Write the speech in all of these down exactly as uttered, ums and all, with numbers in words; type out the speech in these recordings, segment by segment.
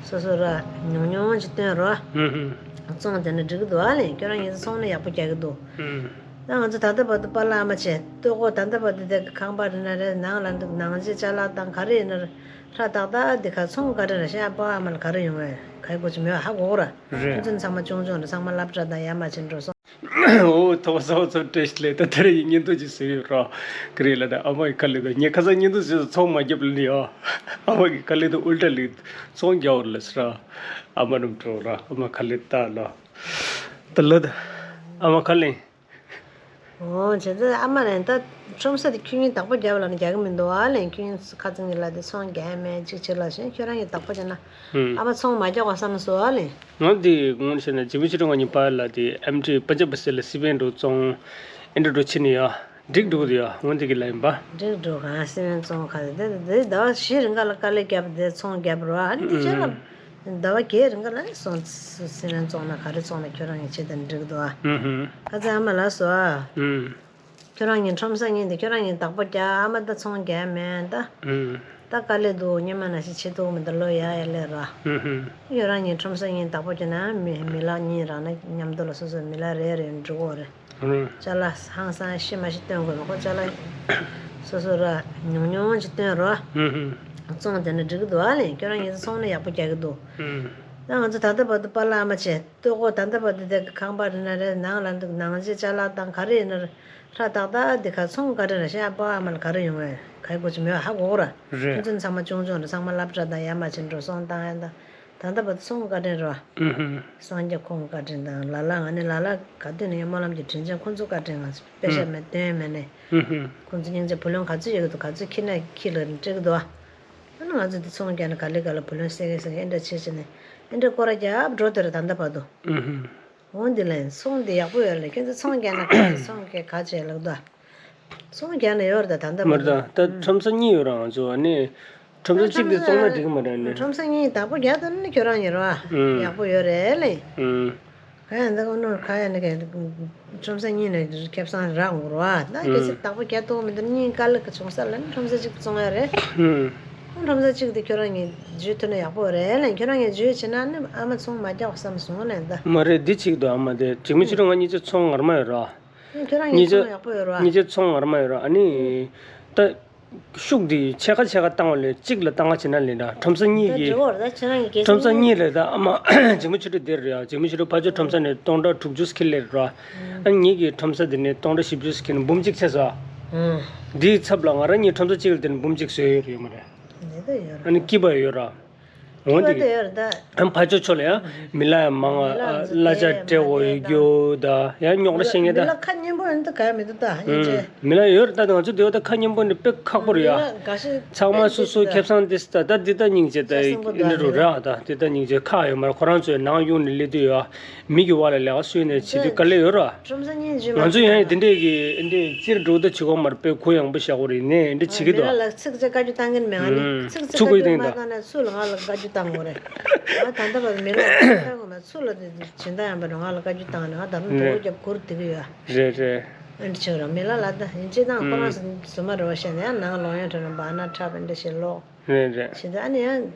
སོ་སོ་ར་ཉུང་ཉུང་ཅིག་སྟོན་རོགས། ཨུ་ཧུམ། བཙོང་བྱས་ན་འགྲིག་གི་འདུག་ཨ་ལེ། ཁྱོད་རང་ཉིད་ཚོང་ནི་ཡག་པོ་རྒྱག་གི་འདུག་ཨུམ། ད་ང་ཚོ་ད་ལྟ་བར་དུ་པཱ་ལགས་ཨ་མ་བྱས་ལྟོས་གོ། ད་ལྟ་བར་དུ་དེ་ཁང་པ་རེད་ན་རེད། ནང་ལ་འདུག་ནང་ཆེ་ཅ་ལག་དང་ག་རེ་ཡིན་ན་ཧྲ་ཏག་ཏག་འདི་ག་ཚོང་བཀའ་དྲིན་རེད། ཤ་པ་ཨ་མ་ལ་ག་རེ་ཡོང་བས་ག་ཡི་གོ་ཅི་མེད་ཧ་གོ་གོ་ར། རེད། ཁྱོད་ཚོ་ཚང་མ་ཆུང་ཆུང་རེད། ཚང་མ་སློབ་གྲྭ་དང་ཡར་མར་ཕྱིན་འགྲོ་སོང་། འོ་ཐོག་ས་བ་ཚོ་བཀྲ་ཤིས་བདེ་ལེགས། ད་དེ་རིང་བརྙན་ཐུང་ཅིག་བཟོས་ཡོད་ར། ཀི་རེད་ལ་ད་ཨ་མ་གི་ཁ་ལེ་ད་ངས་ཁ་སང་བརྙན་ཐུང་བཟོས་སོང་། ཚོང་མ་རྒྱབ་ལ་ནི་ཡ། ཨ་མ་གི་ཁ་ལེ་ད་ཨུལ་ཏྲ་ལི་ཚོང་རྒྱག་བར་ལ་ཟེར་ར། ཨ་མ་རུམ་འགྲོ་ར། ཨ་མ་ཁ་ལེ་ད་ལ། ད་ལ་ད་ཨ་མ་ཁ་ལེ། འོ་བྱས་ཙང་ཨ་མ་ལན་ད་ཁྲོམ་ས་དེ་ཁྱོད་ཉིད་བདག་པོ་རྒྱབ་ལ་ནི་རྒྱག་གི་མི་འདུག་ཨ་ལེ། ཁྱོད་ཉིད་ཁ་ཚང་གི་ལ་དེ་ཚོང་རྒྱག་མེད་ཅིག་བྱེད་ལ་ཞེན། ཁྱོད་རང་གིས་བདག་པོ་བྱས་ན། ཨུམ། ཨ་མ་ཚོང་མ་རྒྱག་པ་བསམ་སོང་ཨ་ལེ། ང་འདི་ངོ་ཤེས་ན་འཇིགས་མེད་ཆོས་སྒྲོན་ང་གཉིས་པཱ་ལགས་དེ་ཨེམ་ཊི་པན་ཇབ་པ་སེ་ལ་སི་པན་འགྲོ་བཙོང་ཨེ་འདྲ་འགྲོ་ཕྱིན་ནི་ཡ། འགྲིག་འགྲོ་གི་འདུག་ཡ། ངོ་འདི་གི་ལ་ཡིན་པ། འགྲིག་འགྲོ་གང་སི་པན་བཙོང་ཁ་དེ་དེ་ཟླ་བ་བཞི་རིང་ག་ལ་དཀའ་ལས་བརྒྱབ་དེ་ཚོང་བརྒྱབ་རོགས། ཨ་ནི་དེ་རྗེས་ལ་ཟླ་བ་བརྒྱད་རིང་ག་ལ་ནི་སོང་སི་པན་བཙོང་ན་ག་རེ་བཙོང་ན་ཁྱོད་རང་གི་ཆེད་དུ་འགྲིག་འདུག་ཨ། ཨུ་ཧུམ། ཁ་ཚ་ཨ་མ་ལགས་སོ་ཨ། ཨུམ། ཁྱོད་རང་གཉིས་ཁྲོམ་ས་གཉིས་འདི་ཁྱོད་རང་གཉིས་བདག་པོ་རྒྱག་ཨ་མ་ད་ཚོང་རྒྱག་མེད་ད། ཨུམ། ད་དཀའ་ལས་འདུག་སྙེ་མ་ན་ཞིག་བྱེད་ཐུབ་མི་འདུག་ལོ་ཡ་ཡ་ལས་ར། ཨུམ་ཧུམ། ཁྱོད་རང་གཉིས་ཁྲོམ་ས་གཉིས་བདག་པོ་རྒྱག་ན་མི་མི་ལག་གཉིས་རག་ན་མཉམ་དུ་ལ་སོ་སོ་མི་ལག་རེ་རེ་འགྲོ་གོ་རེད། ཨུམ། ཅ་ལག་ཧང་སང་ཤི་མ་ཤི་སྟོན་དགོས་མ་ཁོ་ཅ་ལག་སོ་སོ་ར་ཉུང་ཉུང་ཅིག་སྟོན་རོགས། ཨུམ་ཧུམ། བཙོང་དེ་ནི་འགྲིག་གི་འདུག་ཨ་ལེ། ཁྱོད་རང་གཉིས་ཚོང་ནི་ཡག་པོ་རྒྱག་གི་འདུག་ཨུམ། ད་ང་ཚོ་ད་ལྟ་བར་དུ་པཱ་ལགས་ཨ་མ་བྱས་ལྟོས་གོ། ད་ལྟ་བར་དུ་དེ་ཁང་པ་རེད་ན་རེད། ནང་ལ་འདུག་ནང་ཆེ་ཅ་ལག་དང་ག་རེ་ཡིན་ན་རེད། ཧྲ་ཏག་ཏག་འདི་ག་ཚོང་བཀའ་དྲིན་རེད། ཤ་པ་ཨ་མ་ལ་ག་རེ་ཡོང་བས་ག་ཡི་གོ་ཅི་མེད་ཧ་གོ་གོ་ར། རེད། ཁྱོད་ཚོ་ཚང་མ་ཆུང་ཆུང་རེད། ཚང་མ་སློབ་གྲྭ་དང་ཡར་མར་ཕྱིན་འགྲོ་སོང་བཏང་ཡ་ད། ད་ལྟ་བར་དུ་ཚོང་བཀའ་དྲིན་རེད་བ། ཨུ་ཧུམ། སངས་རྒྱས་ཁོང་བཀའ་དྲིན་དང་ལ་ལ་ང་ནི་ལ་ལ་ག་དུས་ནས་སྨོན་ལམ་གྱི་དྲིན་ཅན་ཁོང་ཚོ་བཀའ་དྲིན་ང་ཚོ་དཔེ་ཤ་མེད་དོན་མེད་ནས། ཨུ་ཧུམ། ཁོང་ཚོ་སྙིང་རྗེ། བུ་ལོན་ག་ཚོད་ཡོད་ཀྱི་འདུག་ག་ཚོད་ཁྱེར་ན་ཁྱེར་ལ་སྤྲད་ཀྱི་འདུག་བ། ཨ་ནི་ང་ཚོ་འདི་ཚོང་རྒྱག་ན་ག་ལེ་ག་ལ་བུ་ལོན་སེ་གེ་སེ་གེ་ཨེ་འདྲ་བྱེད་བྱེད་ནས་ཨེ་འདྲ་སྐོར་ར་རྒྱབ་འགྲོ་དེ་རེད་ད་ལྟ་བར་དུ། ཨུ་ཧུམ། འོ་འདི་ལན་ཚོང་འདི་ཡག་པོ་ཡོད་ལ་ཁྱེད་ཚོ་ཚོང་རྒྱག་ན་ག་ཚོང་རྒྱག་ག་བྱེད་ལགས་ད། ཚོང་རྒྱག་ན་ཡོད་རེད་ད་ད་ལྟ་མ་རེད་ད། ད་ཁྲོམ་ས་གཉིས་ཡོད་ར་ང་ཚོ་ཨ་ནི། ཁྲོམ་ས་གཅིག་དེ་བཙོང་ན་འགྲིག་གི་མ་རེད་ནི། ཁྲོམ་ས་གཉིས་བདག་པོ་རྒྱག་ཐུབ་ན་ཁྱོད་རང་ཡིན་ར་བ། ཨུམ། ཡག་པོ་ཡོད་རེད་ལེ། ཨུམ། ག་ཡང་ད་གོ་ནོར་ག་ཡང་ནི་ག་ཁྲོམ་ས་གཉིས་ནས་ཁེ་བཟང་རག་འོང་ར་བ། ད་གལ་སྲིད་བདག་པོ་རྒྱག་ཐུབ་མི་འདུག་གཉིས་དཀའ་ལས་ཀ་བྱུང་ས་ལ་ནི་ཁྲོམ་ས་གཅིག་བཙོང་ཡ་རེད། ཨུམ། ཁྲོམ་ས་གཅིག་དེ་ཁྱོད་རང་གིས་འཇུས་ཐུབ་ན་ཡག་པོ་རེད་ལེ། ཁྱོད་རང་གིས་འཇུས་བྱེད་ན་ནི་ཨ་མ་ཚོང་མ་རྒྱག་བསམ་སོང་ལེ་ད། མ་རེད་འདི་གཅིག་འདུག་ཨ་མ་དེ་འཇིགས་མེད་ཆོས་སྒྲོན་ང་གཉིས་ཆ་ཚོང་ངར་མ་ཡོད་ར། ཁྱོད་རང་གཉིས་ཆ་ཚོང་ཡག་པོ་ཡོད་ར། གཉིས་ཆ་ཚོང་ངར་མ་ཡོད་ར་ཨ་ནི། ད། ཤུགས་འདི་ཕྱེད་ཀ་ཕྱེད་ཀ་བཏང་བ་ལས་གཅིག་ལ་བཏང་ག་བྱེད་ན་ལེན་འདྲ་ཁྲོམ་ས་གཉིས་ཀྱི། ཁྲོམ་ས་གཉིས་ལས་ད་ཨ་མ་འཇིགས་མེད་ཆོས་སྒྲོན་དེར་རེད་ཡ། འཇིགས་མེད་ཆོས་སྒྲོན་ཕ་ཆོས་ཁྲོམ་ས་ནས་སྟོང་ཕྲག་དྲུག་ཅུ་ཁེ་ལེར་ར། ཨ་ངེད་ཀྱི་ཁྲོམ་ས་འདི་ནས་སྟོང་ཕྲག་བཞི་བཅུ་ཁེ་ན་འབུམ་གཅིག་ཆགས་སོ། འདིའི་ཚབ་ལ་ང་རང་གཉིས་ཁྲོམ་ས་གཅིག་ལ་དེ་ནས་འབུམ་གཅིག་བཟོས་ཡོད་རེད་ཡོད་མ་རེད། འདི་ད་ཡོད་ར། ཨ་ནི་སྐྱིད་པ་ཡོད་ར། འོ་འདི་གི་ཨ་ཕ་ཆོས་ཆོས་ལ་ཡང་མི་ལ་ཡང་མང་བ་གླ་ཆ་སྤྲད་དགོས་ཡོད་རྒྱུ་ད་ཡང་རྙོག་དྲ་བཤད་མཁན་ད། མི་ལ་ཁ་སྙན་པོ་ཡིན་ད་ག་ཡ་མི་འདུག་ད་ཡིན་ཅེ། མི་ལ་ཡོད་རེད་ད་ང་ཚོ་འདི་བ་ད་ཁ་སྙན་པོ་འདི་དཔེ་ཁག་པོ་རེད་ཡ། ཚང་མ་སོ་སོའི་ཁེ་བཟང་འདི་ད་ད་འདི་ད་སྙིང་རྗེ་ད་འདི་རུ་ར་ད་འདི་ད་སྙིང་རྗེ་ཁག་ཡོད་མ་རེད། ཁོ་རང་ཚོའི་ནང་གཡུག་ནས་སླེབས་དུས་ཡ་མི་གི་བ་ལ་ལས་ཀ་སུས་ནས་བྱེད་དུས་དཀའ་ལས་ཡོད་ར། ཁྲོམ་ས་གཉིས་འཇུས་མ་ང་ཚོ་ཡང་འདི་འདྲས་ཀྱི་འདི་འདྲས་སྤྱིར་འགྲོ་ད་བྱེད་དགོས་མ་རེད་པས་གུ་ཡངས་པོ་བཞག་དགོས་རེད་ནས་འདི་བྱེད་ཀྱི་འདུག་མི་ལ་ལ་ཚིག་ཅིག་བཀའ་བཀྱོན་བཏང་གིན་མེད་ང་ནི་ཚིག་ཚིག་ཚུགས་ཀྱི་བཀའ་བཀྱོན་མ་བཏང་ན་སུ་ལ་ང་ལ་བཀའ་བཀྱོན་བཏང་དགོས་རེད། ང་ད་ལྟ་བར་མི་ལ་བཀའ་བཀྱོན་མ་སུ་ལ་དེ་བྱེད་སྟངས་ཡང་པ་རེད། ང་ལ་བཀའ་བཀྱོན་བཏང་ནས་ང་ད་རུང་དོ་རྒྱབ་གུར་བསྡད་ཀྱི་ཡོད། རེད་རེད། ཨ་འདྲ་བྱེད་ར་མི་ལ་ལ་ད་ཡིན་ཅེ་དང་ཁོ་རང་སུ་མ་རེད་བ་བཤད་ནས་ཡང་ནང་ལོག་ཡང་ཁྲོད་ན་བ་ན་འཁྲབ་ཨ་འདྲ་བྱེད་ལོག་རེད་རེད། བྱེད་དུས་ཨ་ནི་ཡང་།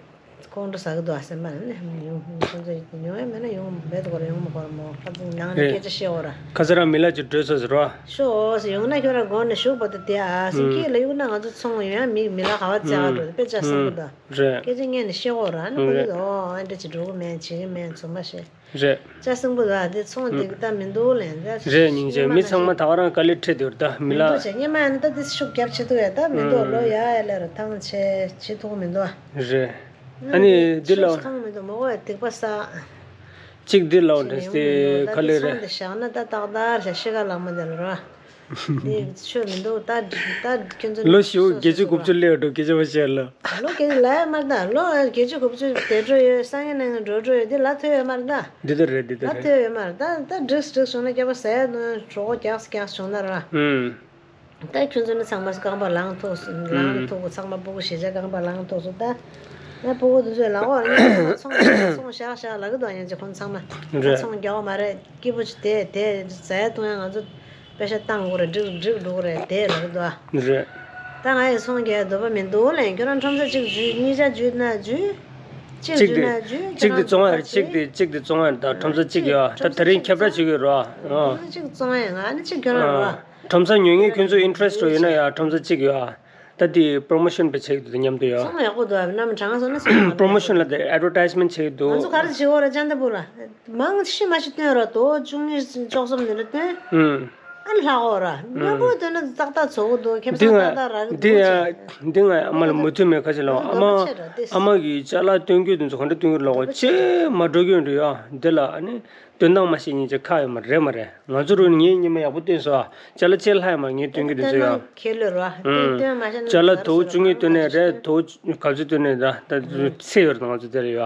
ཁོང་ཁྲོ་ཟ་གི་འདུག་ཨ་སེམས་པ་ནི་ཡོང་ཁོང་ཚོ་ཡོང་ཡ་མེད་ན་ཡོང་མེད་དུ་གོ་ར་ཡོང་མི་གོ་ར་མོ་ཁ་ཚིག་ནང་ནས་སྐད་ཆ་བཤད་འོ་ར། ཁ་ཚ་ར་མི་ལ་ཅིག་བྲོས་ཚོ་ཟེར་བ། ཤོག་ཨོ་ཟེར་ཡོང་ན་ཁྱོད་ར་དགོན་ནས་བཞུགས་པ་དུ་དེ་ཨ་སེང་གེ་ལ་གཡུག་ན་ང་ཚོ་ཚོང་ཡོང་ཡ་མི་མི་ལ་ག་བ་བཙལ་ག་འགྲོ་དཔེ་ཆ་སེང་གི་འདུག་རེད། སྐད་ཆ་ངས་ནས་བཤད་འོ་ར་ནི་ཁོ་ཚོ་ཨོ་ཨེ་འདྲ་ཅིག་འགྲོ་གི་མེད་བྱེད་གི་མེད་ཚོང་པ་ཞེས། རེད། ཅ་སེང་པོ་ལ་དེ་ཚོང་དེ་གི་ད་མི་འདུག་ལན་ད་རེད་སྙིང་རྗེ་མི་ཚང་མ་ད་ག་རང་དཀའ་ལས་འཕྲད་དུས་ད་མི་ལ། མི་འདུག་ཅེ་སྙེ་མ་ཡང་ད་དེ་ཤུགས་རྒྱབ་ཆེ་ཐུག་ཡ་ད་མི་འདུག་ལོ་ཡ་ཡ་ལ་ར་ཐང་ཆེ་བྱེད་ཐུག་མི་འདུག་རེད། ཨ་ནི་འདི་ལ་ཤུགས་ཐང་མི་འདུག་མོ་གོ་ཡ་སྡིག་པ་བསགས། གཅིག་འདི་ལ་འདྲ་སྟེ་ཁ་ལེ་རེད། ཚོང་དེ་བཞག་ན་ད་ཏག་ཏག་བྱ་ཤི་ཁ་ལག་མ་དེ་ལ་ར། དེ་ཆོས་མི་འདུག་ད་ད་ཁྱོད་ཚོ་ལོ་ཞེ་པོ་བརྒྱད་ཅུ་དགུ་བཅུ་སླེབས་འགྲོ་སྐད་ཆ་བ་བཤད་ལ། ལོ་བརྒྱད་ཅུ་ལ་ཡ་མ་ད་ལོ་བརྒྱད་ཅུ་དགུ་བཅུ་དེ་འགྲོ་ཡོད་ས་ངན་ནང་འགྲོ་འགྲོ་ཡོད་དེ་ལ་ཐོས་ཡོད་མ་རེད་ད། འདི་ལྟར་རེད་འདི་ལ་ལྟར་ཐོས་རེད། ཡོད་མ་རེད་ད། ད་འགྲིག་འགྲིག་བྱུང་ན་སྐྱ་པ་ཟས་ནོ་གྲོགས་པོ་རྒྱགས་རྒྱགས་བྱུང་ན་ར། ཨུམ། ད་ཁྱོད་ཚོ་ནི་ཚང་མ་རྐང་པ་ལངས་ཐུབ་སོང་ལངས་ཐུབ་གོ་ཚང་མ་སྤུ་གུ་གཞིས་ཆགས་རྐང་པ་ལངས་ཐུབ་སོང་ད། ཡང་སྤུ་གུ་དེ་ཚོས་ལག་འོག་ལ་ཚོང་ཚོང་བཞག་བཞག་ལབ་གི་འདུག་ཡང་ཅི་ཁོང་ཚང་མ་རེད། ཚོང་རྒྱག་གོ་མ་རེད་སྐྱིད་པོ་ཅིག་དེ་དེ་ཟས་བཏུང་ཡང་ང་ཚོ་པེ་ཤ་བཏང་དགོས་རེད་འགྲིག་འགྲིག་འགྲོ་གི་རེད་དེ་ལབ་གི་འདུག་ཨ། རེད། ད་ང་ཡི་ཚོང་རྒྱག་འདོད་པ་མི་འདུག་ལན་ཁྱོད་རང་ཁྲོམ་ས་གཅིག་འཇུས་གཉིས་ཆ་འཇུས་ན་འཇུས། གཅིག་དེ་གཅིག་དེ་བཙོང་ཡ་རེད། གཅིག་དེ་གཅིག་དེ་བཙོང་ཡ་རེད། ད་ཁྲོམ་ས་གཅིག་ཡོད། ད་དེ་རིང་ཁྱབ་བསྒྲགས་བྱེད་ཀྱི་ཡོད་རེད་བ། ཨ། གཅིག་བཙོང་ཡ་ང་ནི་གཅིག་ཁྱོད་རང་རེད་བ། ཁྲོམ་ས་ཉོ་མཁན་ཁྱོད་ཚོ་ཨིན་ཊི་རེ་སི་ཊི་ཡོད་ན་ཡ་ཁྲོམ་ས་གཅིག་ཡོད། ད་དེ་པོ་རོ་མོ་ཤོན་དཔེ་བྱེད་ཀྱི་འདུག་མཉམ་དུ་ཡོད། ཚང་མ་ཡག་པོ་འདུག་ཨ། གནམ་གྲང་སོང་ན་སོང་། པོ་རོ་མོ་ཤོན་ལ་དེ་ཨེ་ཌི་ཝར་ཊའི་སི་མེན་ཊི་བྱེད་ཀྱི་འདུག་ང་ཚོ་ག་རེ་བྱེད་འོ་ར་ཅན་ད་པུ་ར། མང་ཤི་མ་ཤི་སྟོན་ར་དོ་བཅུ་གཉིས་བཅུ་གསུམ་འདི་འདྲ་སྟོན། ཨུམ། ཨ་ལྷག་འོ་ར། ཉོ་གོ་སྟོན་ན་ཏག་ཏག་ཚོ་གོ་འདུག་ཁེབ་ས་ཏག་ཏག་ར་གི་འདི་འདུག་ང་ཅེ་ར། འདི་ང་ཨ་མ་ལ་མུ་མཐུད་མེད་ཁ་ཤས་ལ་ཨ་མ། ཨ་མ་གིས་ཅ་ལག་སྟོན་རྒྱུ་འདི་ཚོ་ག་འདྲ་སྟོན་གྱི་ལོག་ཅེ་མ་འགྲོ་གི་འདུག་ཡ། འདི་ལ་ཨ་ནི་སྟོན་སྟངས་མ་ཤེས་མཁན་ཅིག་ཁག་ཡོད་མ་རེད་མ་རེད། ང་ཚོ་རུ་ངའི་ཉི་མ་ཡག་པོ་སྟོན་སོང་ཨ། ཅ་ལག་ཅེ་ལྷག་ཡོད་མ་ངས་སྟོན་གྱི་འདི་ཚོ་ཡ། ཁེ་ལོས་ར་སྟོན་མ་ཤེས་ན། ཅ་ལག་དོ་བཅུ་གཉིས་སྟོན་ནས་རེད། དོ་ག་ཚོད་སྟོན་ནས་ར་ད་ཚེ་ཡོད་རེད། ང་ཚོ་དེ་ལ་ཡ།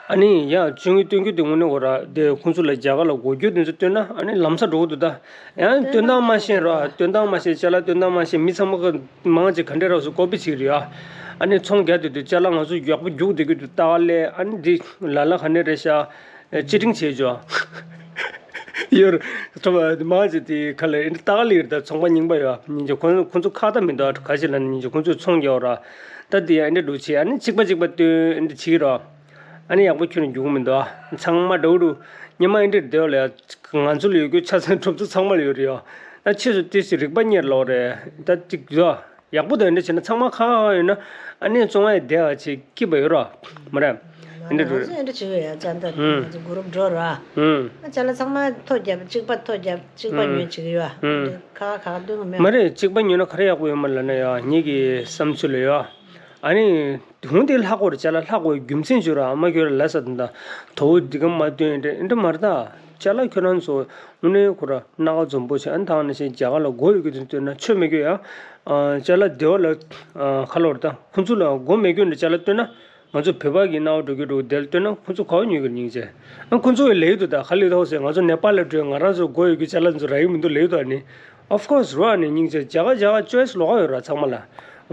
ཨ་ནི་ཡ་བཅུ་གཉིས་སྟོན་རྒྱུ་དེ་དངོས་གནས་འོ་ར་དེ་ཁོང་ཚོ་ལ་རྒྱ་གར་ལ་གོ་རྒྱུ་དེ་ཚོ་སྟོན་ན་ཨ་ནི་ལམ་སང་འགྲོ་གི་འདུག་ད། ཡང་སྟོན་སྟངས་མ་ཤེས་ར། སྟོན་སྟངས་མ་ཤེས། ཅ་ལག་སྟོན་སྟངས་མ་ཤེས། མི་ཚང་མ་གི་མང་ཆེ་ག་འདྲས་རག་སོང་ཀོ་པི་བྱེད་ཀྱི་རེད་ཡ། ཨ་ནི་ཚོང་རྒྱག་དུས་དུས་ཅ་ལག་ང་ཚོ་ཡག་པོ་རྒྱུག་བསྡད་ཀྱི་འདུག་ལྟ་ག་ལས་ཨ་ནི་འདི་ལ་ལ་ག་ནས་རེད་ཤག་ཅི་ཊིང་བྱེད་ཅོ། ཡོར། ཁྲོ་བ་མང་ཆེ་དེ་ཁ་ལ་ཨེ་འདྲ་ལྟ་ག་ལས་རེད། ད་ཚོང་པ་རྙིང་པ་ཡོད་ཉིན་གྱི་ཁོང་ཁོང་ཚོ་ཁ་ད་མི་འདུག་ག་ཞིག་ལ་ཉིན་གྱི་ཁོང་ཚོས་ཚོང་རྒྱག་ར། ད་དེ་ཡ་ཨེ་འདྲ་འདུག་བྱེད། ཨ་ནི་གཅིག་པ་གཅིག་པ་སྟོན་ཨེ་འདྲ་བྱེད་ཀྱི་ར། ཨ་ནི་ཡག་པོ་ཁྱོན་ནས་རྒྱུག་མི་འདུག་ཨ། ཚང་མ་འགྲོ་རུ། ཉི་མ་ཨེ་འདྲ་བསྡད་ལ་ང་ཚོ་ལ་ཡོད་རྒྱུ་ཆ་ཚང་ཁྲོམ་ཚོ་ཚང་མ་ལ་ཡོད་རེད་ཡ། ད་ཕྱིས་སུ་ཏོག་ཙམ་རིག་པ་རྙེད་ལོག་རེད། ད་གཅིག་ཡ། ཡག་པོ་དང་འདྲ་བྱས་ན་ཚང་མ་ཁག་ཁག་ཡོད་ན་ཨ་ནི་བཙོང་བ་ཡི་བདེ་བ་ཆེ་སྐྱིད་པ་ཡོད་ར། མ་རེད། ཨེ་འདྲ་འགྲོ། ང་ཚོ་ཨེ་འདྲ་བྱེད་ཀྱི་ཡོད་ཡ། ཙན་ད་ང་ཚོ་གུ་རུབ་འགྲོ་ར། ཨ་ཅ་ལག་ཚང་མ་ཐོ་རྒྱབ་གཅིག་པ་ཐོ་རྒྱབ་གཅིག་པ་ཉོས་བྱེད་ཀྱི་ཡོད་ཨ། ཁག་ཁག་སྟོན་གི་མེད། མ་རེད། གཅིག་པ་ཉོས་ན་ག་རེ་ཡག་པོ་ཡོད་མ་ལབ་ན་ཡ་ངེད་ཀྱི་བསམ་ཚུལ་ལ་ཡ། ཨ་ནི། དེ་ཧུང་དེ་ལྷག་གོ་རེད། ཅ་ལག་ལྷག་གོ་རྒྱུ་མཚན་བརྗོད་ར་ཨ་མ་ཁྱོད་ར་ལ་ས་དང་ད་དོ་འདི་ག་མ་སྟོན་ཨེ་འདྲ་ཨེ་འདྲ་མ་རེད་ད། ཅ་ལག་ཁྱོད་རང་ཚོ་དངོས་གནས་ཁོ་ར་སྣ་ཁ་འཛོམས་པོ་བྱས་ཨ་ནི་ཐང་ནས་བྱས་རྒྱ་གར་ལ་སྒོ་ཡོད་རྒྱུ་དེ་སྟོན་ན་ཆོ་མེད་རྒྱུ་ཡ། ཨ་ཅ་ལག་བདེ་བ་ལ་ཨ་ཁ་ལོ་རེད་ད། ཁོང་ཚོ་ལ་སྒོ་མེད་རྒྱུ་འདྲ་ཅ་ལག་སྟོན་ན་ང་ཚོ་བོད་པ་གི་སྣ་བ་འགྲོ་རྒྱུ་འགྲོ་དེ་ལ་སྟོན་ན་ཁོང་ཚོ་ག་བ་ཉོ་གི་སྙིང་རྗེ། ཨ་ཁོང་ཚོ་གི་ལས་ཡུལ་དུ་ད་ག་ལས་ཐོག་ཟེར་ང་ཚོ་ནེ་པཱལ་ལ་འགྲོ་ང་རང་ཚོ་སྒོ་ཡོད་རྒྱུ་ཅ་ལག་ཚོ་རག་གི་མི་འདུག་ལས་ཡུལ་དུ་ཨ་ནི། Of course རོ་ཨ་ནི་སྙིང་རྗེ། རྒྱ་གར་རྒྱ་གར་ཅོའི་སི་ལོག་ཡོད་ར་ཚང་མ་ལ།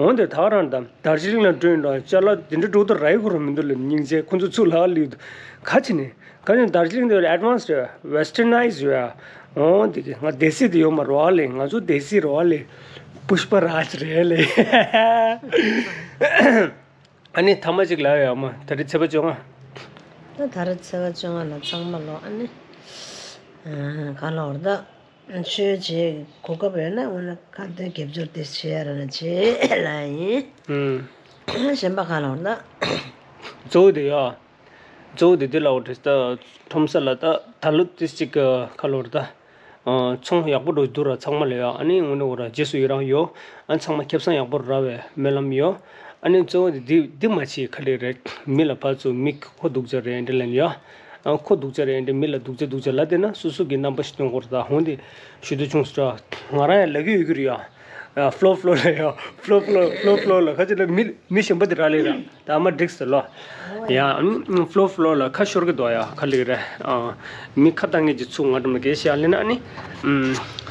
འོན་ཏེ་ད་ག་རང་དང་དར་ཇི་ལིང་ལ་འགྲོ་ཡིན་ར་ཅ་ལག་དེ་འདྲ་འགྲོ་དུ་ར་ཡི་གོ་ར་མི་འདུག་ལ་སྙིང་རྗེ། ཁོ་ཚོ་ཚུར་ལ་ལུས་འདུག་ག་ཅི་ནི། ག་ནི་དར་ཇི་ལིང་དེ་ཨེ་ཌི་ཝན་སི་རེད། ཝེ་སི་ཊར་ནའི་ཟེར་ཡ། འོ་དེ་གི་ང་སྡེ་སྲིད་དེ་ཡོད་མ་རོ་ཨ་ལེ། ང་ཚོ་སྡེ་སྲིད་རོ་ཨ་ལེ། པུཤ་པ་རཱཇ་རེད་ལེ། ཨ་ནི་ཐ་མ་གཅིག་ལབ་ཡ་མ་ད་རེས་ཚེས་པ་བཅོ་ལྔ། ད་ད་རེས་ཚེས་པ་བཅོ་ལྔ་ལ་ཚང་མ་ལོ་ཨ་ནི། ཨ་ག་ལོར་ད། ཆོས་བྱེད་གོ་སྐབས་ཡོད་ན་འོ་ན་ཁ་འདོན་སྐྱབས་བཅོལ་དེ་བྱེད་ཡ་ར་ན་བྱེད་ལ་ཡིན། ཨུམ། གཞན་པ་ག་ལོར་ད། གཙོ་བོ་དེ་ཡ། གཙོ་བོ་དེ་དེ་ལ་འོ་དེ་ད་ཁྲོམ་ས་ལ་ད་ད་ལོ་དེ་གཅིག་ག་ལོར་ད། ཚོང་ཡག་པོ་འགྲོ་འདུག་ར་ཚང་མ་ལ་ཡ། ཨ་ནི་དངོས་གནས་འོ་ར་རྗེས་སུ་ཡི་རང་ཡོད། ཨ་ཚང་མ་ཁེ་བཟང་ཡག་པོ་རག་པའི་སྨོན་ལམ་ཡོད། ཨ་ནི་གཙོ་བོ་དེ་འདི་འདི་མ་བྱེད་ག་ལེ་རེད། མི་ལ་ཕར་ཚུར་མི་ཁོ་སྡུག་ཅག་རེད་འདྲ་ལབ་ཡ། ཨ་ཁོ་སྡུག་ཅག་རེད་འདྲ་མི་ལ་སྡུག་ཅག་སྡུག་ཅག་ལབ་བསྡད་ན་སོ་སོ་གི་རྣམ་པ་ཞིག་སྟོན་དགོས་རེད། ད་འོན་ཏེ་ཞུ་འདོད་བྱུང་སོང་། ང་རང་ཡང་ལབ་ཀྱི་ཡོད་ཀྱི་རེད་ཡ། ཨ་ཕ་ལོ་ཕ་ལོ་ལབ་ཡ། ཕ་ལོ་ཕ་ལོ་ཕ་ལོ་ཕ་ལོ་ལབ་ཁ་ཅིག་ལ་མི་མི་གཞན་པ་དེ་རག་ལས་ར། ད་ཨ་མ་འགྲིག་ཟེར་ལོ། ཡ་ཨ་ཕ་ལོ་ཕ་ལོ་ལབ་ཁ་ཤོར་གི་འདུག་ཡ། ག་ལེ་རེད། ཨ་མི་ཁ་བཏང་མཁན་གྱི་ཚུགས་ང་འགྲམ་ལ་གས་ཤ་ལེ་ན་ཨ་ནི།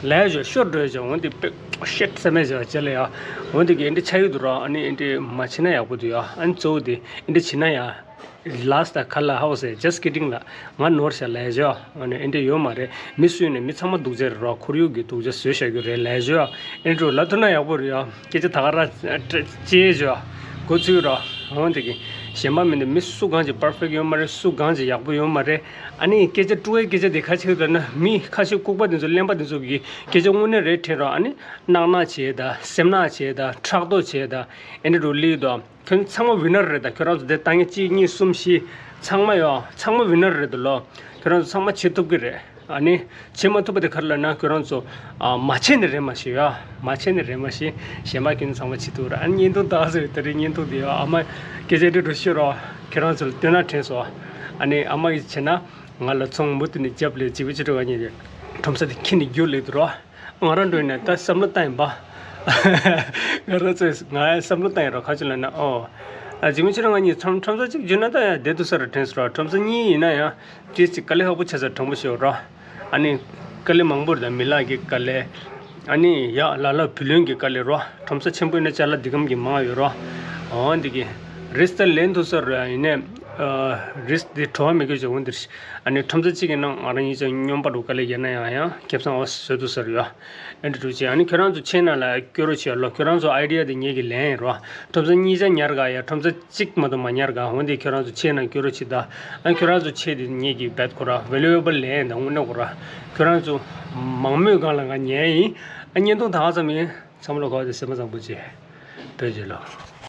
ལས་བྱོས་ཤོར་འགྲོ་བྱོས། འོན་ཏེ་པེ་ཤེད་ས་མེད་བྱོས་ཅེ་ལེ་ཡ། འོན་ཏེ་གི་ཨེ་འདྲ་ཆགས་ཡོད་འདུག་ར། ཨ་ནི་ཨེ་འདྲ་མ་བྱེད་ན་ཡག་པོ་འདུག་ཡ། ཨ་ནི་གཙོ་བོ་དེ་ཨེ་འདྲ་བྱེད་ན་ཡ། Last ད་ག་ལ་ཧའོ་སེ་just kidding ལ་ང་ནོར་ཤ་ལས་བྱོས། ཨ་ནི་ཨེ་འདྲ་ཡོད་མ་རེད། མི་སུ་ཡིན་ནས་མི་ཚང་མ་སྡུག་ཅག་རེད་རོ། ཁོར་ཡུག་གི་སྡུག་ཅག་བཟོས་བཞག་རྒྱུ་རེད་ལས་བྱོས། ཨེ་འདྲ་ལབ་ཐུབ་ན་ཡག་པོ་རེད་ཡ། སྐད་ཆ་ད་ག་ར་ཅེས་བྱོས་གོ་ཚུལ་རོ། འོན་ཏེ་གི་གཞན་པ་མིན་ནས་མི་སུ་གང་ཅིག་པར་ཕེག་ཡོད་མ་རེད། སུ་གང་ཅིག་ཡག་པོ་ཡོད་མ་རེད། ཨ་ནི་སྐད་ཆ་དཀྲུག་པའི་སྐད་ཆ་དེ་ཁ་ཆེ་ལབ་ན་མི་ཁ་ཤས་ལྐུགས་པ་དེ་ཚོ་གླེན་པ་དེ་ཚོ་གི་སྐད་ཆ་དངོས་གནས་རེད་དྲན་རོ། ཨ་ནི་གནག་གནག་བྱས་ད་སེམས་ནག་བྱས་ད་ཕྲག་དོག་བྱས་ད་ཨེ་འདྲ་འགྲོ་ལི་དོ། ཁྱོད་ཚང་མ་ཝི་ནར་རེད་ད། ཁྱོད་རང་ཚོ་དེ་ལྟ་ངན་གཅིག་གཉིས་གསུམ་བཞི་ཚང་མ་ཡོད། ཚང་མ་ཝི་ནར་རེད་དོ་ལོ། ཁྱོད་རང་ཚོ་ཚང་མ་བྱེད་ཐུབ་ཀྱི་རེད། ཨ་ནི་བྱེད་མ་ཐུབ་པ་དེ་ག་རེ་ལབ་ན་ཁྱོད་རང་ཚོ་ཨ་མ་བྱས་ནི་རེད་མ་ཤེས་ཡ། མ་བྱས་ནི་རེད་མ་ཤེས། གཞན་པ་ཁྱོད་ཚོ་ཚང་མ་བྱེད་ཐུབ་ར། ཨ་ནི་བརྙན་ཐུང་ལྟ་ཟེར་དེ་རིང་བརྙན་ཐུང་དེ་ཡོད། ཨ་མ་སྐད་ཆ་འདྲི་འགྲོ་ཤོད་རོགས། ཁྱོད་རང་ཚོ་ལ་སྟོན་ན་དྲན་སོང་། ཨ་ནི་ཨ་མ་ཡིས་བྱས་ན་ང་ལ་ཚོང་མུ་མཐུད་ནས་རྒྱབ་ལས་བྱིས་པ་ཅི་འགྲོ་བ་ཉིད་རེད། ཁྲོམ་ས་དེ་ཁྱེར་ནས་རྒྱུགས་ལེགས་འདུག་རོགས། ང་རང་འགྲོ་ཡིན་ན་ད་བསམ་བློ་བཏང་ཡིན་པ། ང་རང་ཚོས་ང་ཡང་བསམ་བློ་བཏང་ཡིན་རོགས། ཁ་ཆུ་ལ་ན་ཨོ། ཨ་ཇི་མི་ཕྱིར་ང་གཉིས་ཁྲོམ་ཁྲོམ་ས་གཅིག་བརྒྱུད་ན་ད་ཡང་བསྡད་ཐུབ་ས་རེད་དྲན་སོང་རོགས། ཁྲོམ་ས་གཉིས་ཡིན་ན་ཡང་ཅིག་ཅིག་དཀའ་ལས་ཁག་པོ་ཆགས་ས་དྲང་པོ་ཤོད་རོགས། ཨ་ནི་དཀའ་ལས་མང་པོ་རེད་ད། མི་ལག་གི་དཀའ་ལས། ཨ་ནི་ཡ་ལ་ལ་བུ་ལོན་གྱི་དཀའ་ལས་རོགས། ཁྲོམ་ས་ཆེན་པོ་ཡིན་ན་ཅ་ལག་འདི་གམ་གྱི་མང་ཡོད་རོགས། འོ་འདི་གི་རེས་ད་ལེན་ཐུབ་ས་རོགས། ཡིན་ནའི་ རིས་དེ་བྲོ་བ་མི་དགོས་ཀྱི་འོན་ཏེ། ཨ་ནི་ཁྲོམ་ས་གཅིག་གི་ནང་ང་རང་ཉིད་ཀྱང་སྨྱོན་པ་འགྲོ་དཀའ་ལས་ཡིན་ན་ཡང་ཡང་ཁེ་བཟང་བ་བཟོ་ཐུབ་ས་རེད་ཡ། ཨེ་འདྲ་འགྲོ་ཅིག་ཨ་ནི་ཁྱོད་རང་ཚོ་ཆེ་ན་ལ་སྐྱོ་རོ་བྱེད་ལོ། ཁྱོད་རང་ཚོ་ཨའི་ཌི་ཡ་དེ་ངེད་ཀྱི་ལན་ཡིན་རོ། ཁྲོམ་ས་གཉིས་ཆ་ཉར་ག་ཡ། ཁྲོམ་ས་གཅིག་མ་གཏོགས་མ་ཉར་ག་འོན་ཏེ་ཁྱོད་རང་ཚོ་ཆེ་ན་སྐྱོ་རོ་བྱེད་ད། ཨ་ཁྱོད་རང་ཚོ་ཆེ་དེ་ངེད་ཀྱི་བེད་ཁོ་ར་ཝེ་ལུ་ཨེ་བལ་ལན་ཡིན་ད་དངོས་གནས་ཁོ་ར། ཁྱོད་རང་ཚོ་མང་མོས་སྒང་ལ་ང་ཉན་ཡིན། ཨ་བརྙན་ཐུང་ད་ག་ཙམ་ཡིན། ཚང་མ་ལ་གོ་བདེ་སེམས་པ་བཟང་པོ་བྱེད། བོད་རྒྱལ་ལོ།